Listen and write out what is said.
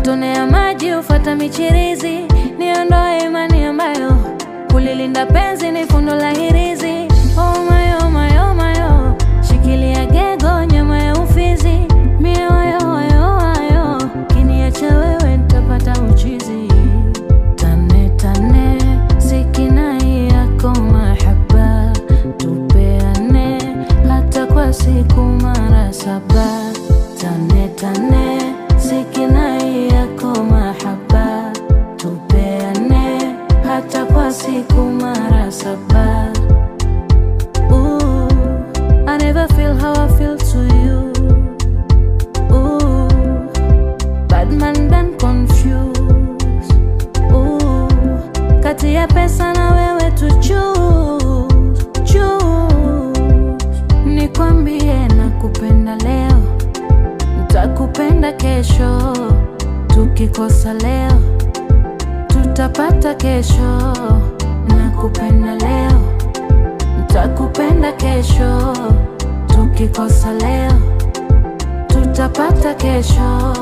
Matone ya maji hufuata michirizi, niondoe imani ambayo kulilinda penzi ni fundo la hirizi. Oh my, oh my, oh my, oh. Shikilia gego, nyama ya ufizi, mioyo ayo ayo, kiniacha wewe nitapata uchizi. Tane tane sikinai yako mahaba, tupeane hata kwa siku mara 7. Tane tane sikinai yako mahaba, tupeane hata kwa siku mara 7. Ooh, I never feel how I feel to you. Ooh, bad man done confused. Ooh, kati ya pesa na wewe to choose, choose. Nikwambie nakupenda leo, nitakupenda kesho. Tukikosa leo, tutapata kesho. Nakupenda leo, nitakupenda kesho. Tukikosa leo, tutapata kesho.